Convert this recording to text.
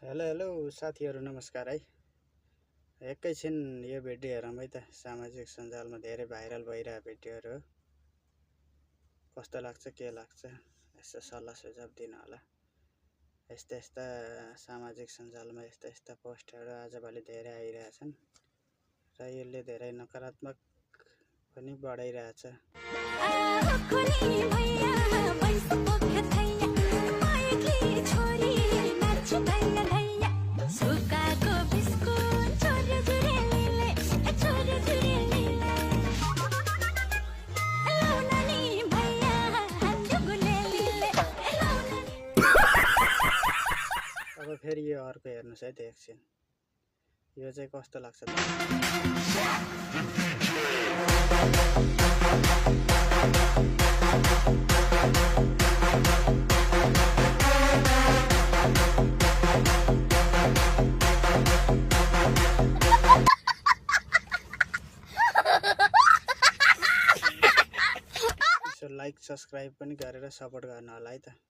Hello hello साथीहरू नमस्कार है। एकैछिन यो भिडियो हेरौँ है त। सामाजिक सञ्जालमा धेरै भाइरल भइरहेको भिडियोहरू कस्तो लाग्छ के लाग्छ यसो सल्लाह सुझाव दिन होला। यस्ता सामाजिक सञ्जालमा यस्ता पोस्टहरू आजभोलि धेरै आइरहेछन् र यसले धेरै नकारात्मक पनि बढाइरहेछ। अब फेरि यो अर्को हेर्नुस् है त एकछिन, यो चाहिँ कस्तो लाग्छ त। यसो लाइक सब्सक्राइब पनि गरेर सपोर्ट गर्नु होला है त।